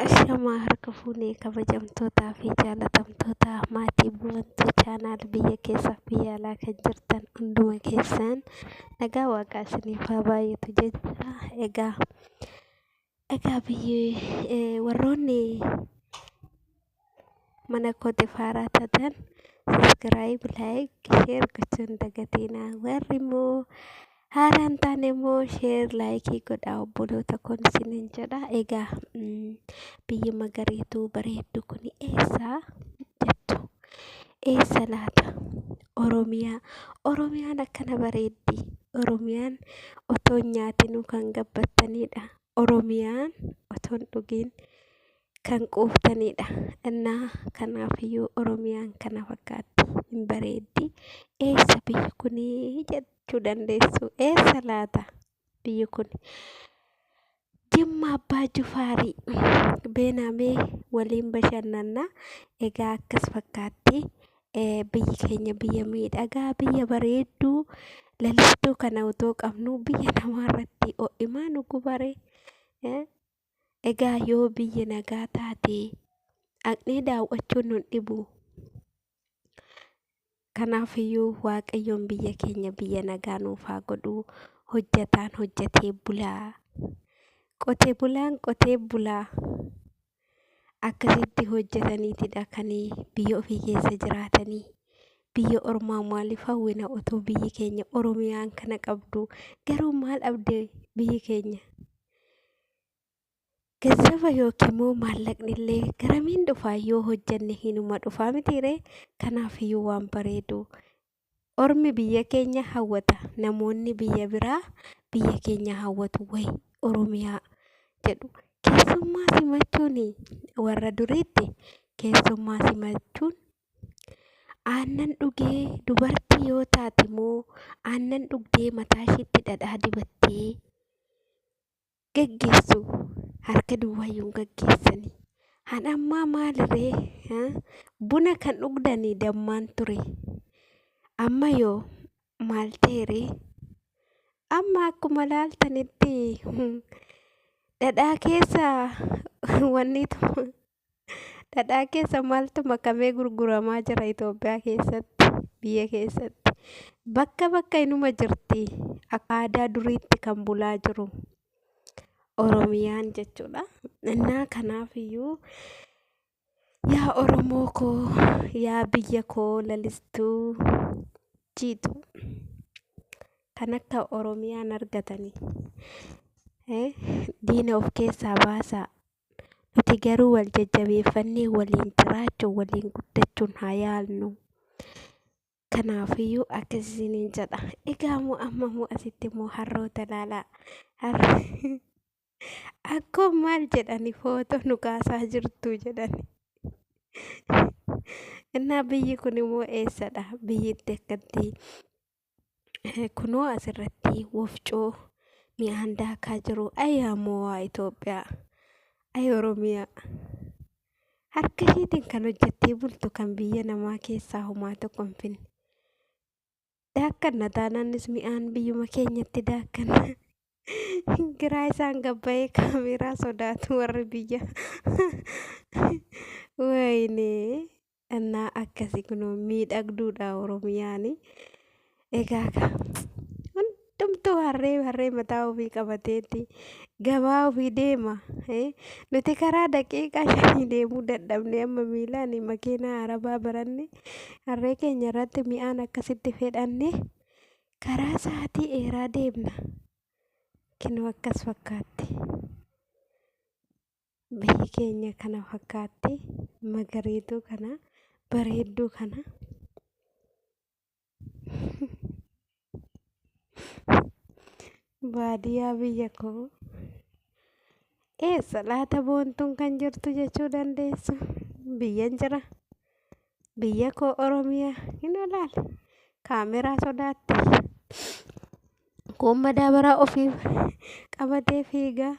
Ashamaa harka fuunee kabajamtootaa fi jaalatamtoota maatii Boontuu Channel biyya keessaaf biyya alaa kan jirtan hunduma keessan nagaa waaqaa isiniif haa baay'atu jecha. Egaa biyyi warroonni mana kootiif haaraa taatan subscribe, like, share gochuu hin dagatinaa. Warri immoo haaraa hin taane immoo share, like godhaa obboloota koon isiniin jedha. Egaa biyyi magariituu bareeddu kun eessa jettu? Eessa laata? Oromiyaa. Oromiyaan akkana bareeddi. Oromiyaan otoo hin nyaatinuu kan gabbattanidha. Oromiyaan otoo hin dhugiin kan quuftanidha. Innaa kanaafiyyuu Oromiyaan kana fakkaatti, hin bareeddi. Eessa biyyi kunii jechuu dandeessu. Eessa laata biyyi kun? Jimma Abbaa Jifaarii beenamee waliin bashannanna. Egaa akkas fakkaatti. Biyyi keenya biyya miidhagaa, biyya bareedduu, lalistuu kana otoo qabnu biyya namaarratti ho'imaa nu gubare. Egaa yoo biyyi nagaa taate dhaqnee daawwachuun nun dhibu. Kanaafiyyuu Waaqayyoon biyya keenya biyya nagaa nuuf haa godhu. Hojjetaan hojjetee bulaa. Qotee bulaan qotee bulaa. Akkasitti hojjetaniitidha kan biyya ofii keessa jiraatanii. Biyya ormaa maaliif hawwina otoo biyyi keenya Oromiyaan kana qabdu? Garuu maal dhabde biyyi keenya? Gazzaba yookiin immoo maallaqni illee garamiin dhufaa yoo hojjenne hinuma dhufaa mitiiree? Kanaafiyyuu waan bareedu. Ormi biyya keenya hawwata. Namoonni biyya biraa biyya keenya hawwatu. Wayi Oromiyaa jedhu. Keessummaa simachuun warra duriitti keessummaa simachuun aannan dhugee dubartii yoo taate immoo aannan dhugdee mataa isheetti dhadhaa dibattee gaggeessu. Harka duwwaayyuun gaggeessanii. Han ammaa maalirree buna kan dhugdanii dammaan ture. Amma yoo maal ta'eree? Amma akkuma laaltanitti dhadhaa keessa wanniitu dhadhaa keessa maaltu makamee gurguramaa jira Itoophiyaa keessatti, biyya keessatti. Bakka bakka inuma jirti. Akka aadaa duriitti kan bulaa jiru Oromiyaan jechuudha. Innaa kanaafiyyuu yaa Oromoo koo, yaa biyya koo lalistuu jiitu kan akka Oromiyaan argatanii diina of keessaa baasaa. Nuti garuu wal jajjabeeffannee waliin jiraachuun waliin guddachuun haa yaalnu. Kanaafiyyuu akkas isiniin jedha. Egaa immoo amma immoo asitti immoo harroota ilaalaa. Akkoon maal jedhani footoo nu kaasaa jirtu jedhani. Innaa biyyi kun immoo eessadha? Biyyi itti akkatti kunoo asirratti wofcoo mi'aan daakaa jiru. Ayyaa mo'aa Itoophiyaa. Ay Oromiyaa. Harka isheetiin kan hojjettee bultu kan biyya namaa keessaa homaa tokko hin finne. Daakkanna taanaanis mi'aan biyyuma keenyatti daakkanna. Giraa isaan gabbayee kaameeraa sodaatu warri biyya. Wayinee. Innaa akkasii kunoo miidhagduudha Oromiyaani. Egaa ka hundumtuu harree harree mataa ofii qabateetti gabaa ofii deema. Nuti karaa daqiiqaa 5 deemuu dadhabne amma miilaan makiinaa arabaa baranne harree keenya irratti mi'aan akkasitti fedhanne karaa sa'aatii dheeraa deemna. Kinoo akkas fakkaatti. Biyyi keenya kana fakkaatti, magariituu kana, bareedduu kana. Baadiyyaa biyya koo eessa laata Boontuun kan jirtu jechuu dandeessu. Biyyan jira. Biyya koo Oromiyaa hin olaale. Kaameraa sodaatti. Kuun madaabaraa ofii qabatee fiigaa.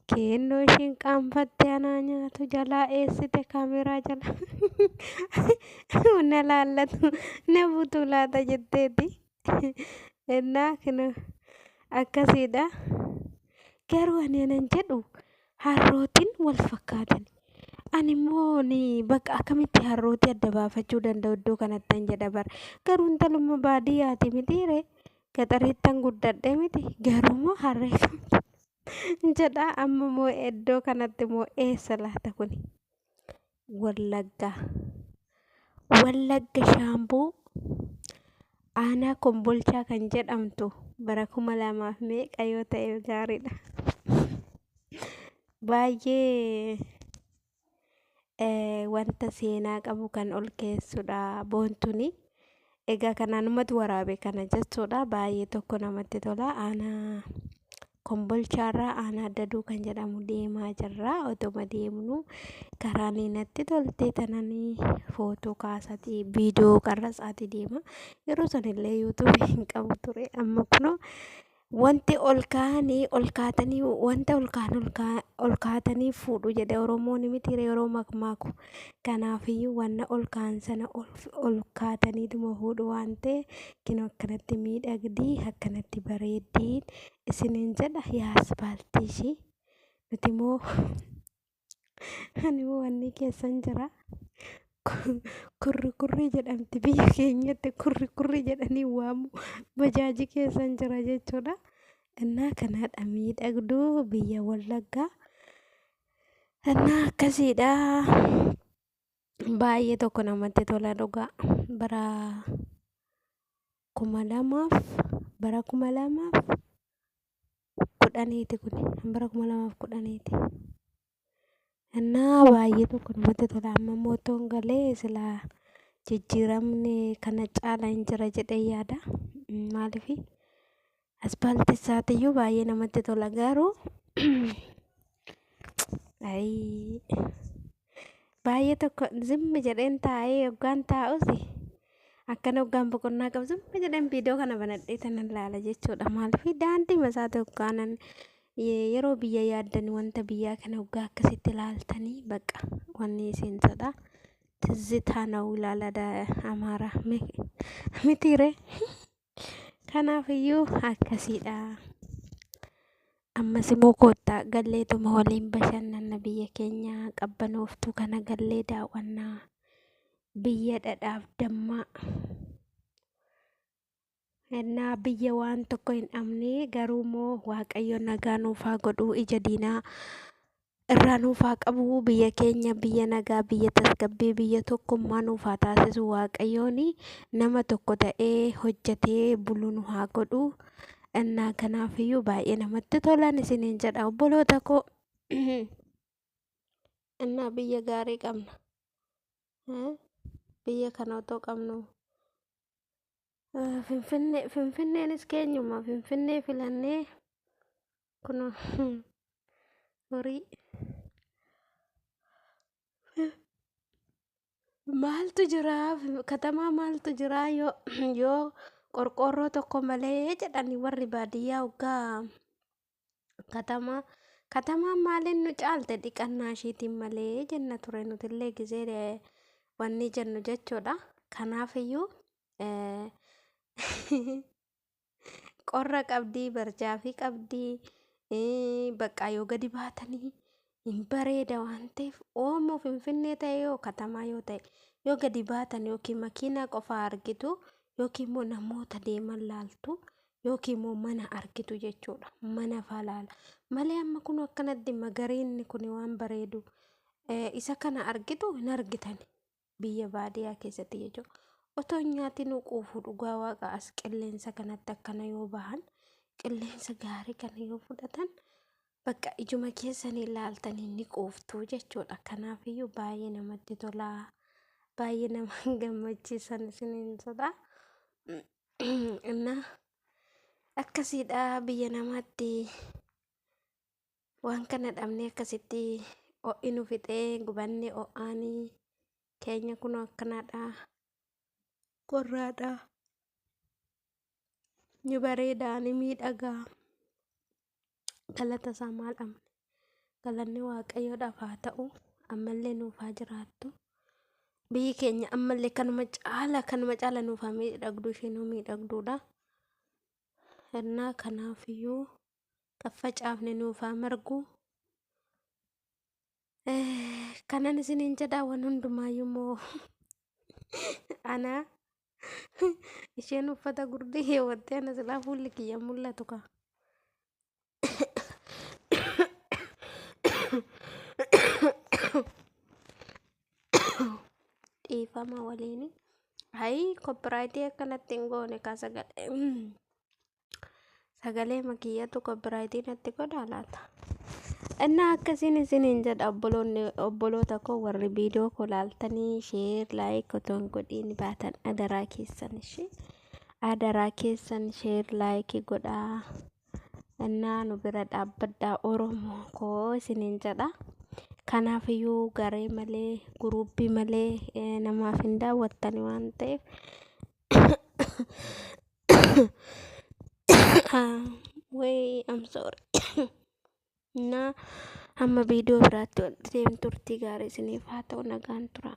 Keennoo ishiin qaanfatte anaa nyaatu jalaa eessite kaameraa jala. Na laallatu na butuu laata jetteeti. Innaa kana akkasiidha. Garuu ani anan jedhu Harrootiin wal fakkaatan. Ani immoo ni bakka akkamitti harrootii adda baafachuu danda'u iddoo kanattan jedha bara. Garuu intaluma baadiyyaati mitiire, gaxariittan guddadhe miti, garuu immoo harree kamtu jedha. Amma immoo iddoo kanatti immoo eessa laata kuni? Wallagga. Wallagga Shaambuu, aanaa Kombolchaa kan jedhamtu, bara 2000 meeqa yoo ta'e gaariidha. Baay'ee wanta seenaa qabu kan ol keessudha Boontuni. Egaa kanaanumatu waraabe kana jechuudha. Baay'ee tokko namatti tola. Aanaa Kombolchaarraa aanaa Daduu kan jedhamu deemaa jirra. Otuma deemnu karaan natti tolte tananii footoo kaasatii, viidiyoo qarratsaati deema. Yeroo sanillee YouTubeii hin qabu ture. Amma kunoo wanti ol kaa'anii ol kaatanii, wanta ol kaan ol kaatanii fuudhu jedhe Oromoon miti yeroo makmaaku. Kanaafiyyuu wanna ol kaan sana ol kaataniituma fuudhu waan ta'e, kinoo akkanatti miidhagdii, akkanatti bareeddii isiniin jedha. Yaa asfaaltii ishii, nuti immoo, ani immoo wanni keessan jira. Kurri kurri jedhamti biyya keenyatti, kurri kurri jedhanii waamu, bajaajii keessan jira jechuudha. Innaa kanaadha miidhagduu biyya Wallaggaa. Innaa akkasiidha. Baay'ee tokko namatti tola dhugaa. Bara 2010ti kuni. Bara 2010ti. Innaa baay'ee tokko namatti tola. Amma immoo otoon galee silaa jijjiiramni kana caala hin jira jedhee yaada. Maaliif, aspaaltii isaatiyyuu baay'ee namatti tola, garuu ayii baay'ee tokko zimmi jedheen taa'ee, hoggaan taa'us akkana, hoggaan boqonnaa qabu zimmi jedheen viidiyoo kana banadhee tanan laala jechuudha. Maaliif, daandii masaati hoggaanan yeroo biyya yaaddan, wanta biyyaa kana hoggaa akkasitti ilaaltanii, bakka wanni isin jedha ትዝታ ነው ይላል አማራ mitiire. Kanaafiyyuu akkasiidha. Ammas immoo koottaa galleetuma waliin bashannanna, biyya keenya qabbanooftuu kana gallee daawwannaa, biyya dhadhaaf dammaa. Ennaa biyya waan tokko hin dhabne, garuu immoo Waaqayyo nagaa nuuf haa godhu, ija diinaa irraa nuuf haa qabu, biyya keenya biyya nagaa, biyya tasgabbii, biyya tokkummaa nuuf haa taasisu Waaqayyoon, nama tokko ta'ee hojjetee bulu nu haa godhu. Innaa kanaafiyyuu baay'ee namatti tolan isiniin jedha, obboloota koo. Innaa biyya gaarii qabna. Biyya kana otoo qabnu Finfinnee, Finfinneenis keenyuma, Finfinnee filannee kun horii maaltu jira, katamaa maaltu jira yoo qorqoorroo tokko malee jedhani warri baadiyyaa hoggaa katamaa. Katamaan maaliin nu caalte, dhiqannaa ishiitiin malee jenna ture nutillee gizee wanni jennu jechuudha. Kanaafiyyuu qorra qabdii, barjaafii qabdii, bakka yoo gadi baatanii hin bareeda waan ta'eef, oomoo Finfinnee ta'e yoo katamaa yoo ta'e, yoo gadi baatan yookiin makiinaa qofaa argitu, yookiin immoo namoota deeman laaltu, yookiin immoo mana argitu jechuudha. Mana faa laala. Malee amma kun akkanatti magariinni kun waan bareedu isa kana argitu hin argitani biyya baadiyyaa keessatti jechuudha. Otoo nyaatiin quufu, dhugaa waaqa, as qilleensa kanatti akkana yoo bahan, qilleensa gaarii kana yoo fudhatan, bakka ijuma keessanii ilaaltanii ni quuftu jechuudha. Kanaafiyyuu baay'ee namatti tola. Baay'ee nama gammachiisan isiniin jedha. Innaa akkasiidha, biyya namaatti waan kana dhabnee akkasitti ho'i nu fixee gubanne ho'aanii, keenya kun akkanaadha. Qorraadha. Ni bareeda, ni miidhagaa. Galata isaa maal dhabne? Galanni Waaqayyoodhaaf haa ta'u. Ammallee nuuf haa jiraattu. Biyyi keenya ammallee kanuma caala, kanuma caala nuuf haa miidhagdu, isheenuu miidhagduudha. Innaa kanaafiyyuu kan facaafne nuuf haa margu. Kanan isiniin jedhaa waan hundumaayyuu immoo ana isheen uffata gurdii keewwattee ana silaa fuulli kiyya mul'atu kaa. Dhiifama waliin. Hayi koppiraayitii akkanatti hin goone kaa sagalee. Sagalee makiyyatu koppiraayitii natti godhaa laata? Innaa akkasiin isiniin jedha obboloonni obboloota koo warri viidiyoo koo laaltanii sheer laayik otoo hin godhiin baatan adaraa keessan ishee adaraa keessan sheer laayikii godhaa. Innaa nu bira dhaabbadhaa Oromoo koo isiniin jedha. Kanaafiyyuu garee malee guruuppii malee namaaf hin daawwattani waan ta'eef Wait, I'm sorry. Na hamma viidiyoo biraatti walitti deemtu turtii gaarii isiniif haa ta'u nagaan tura.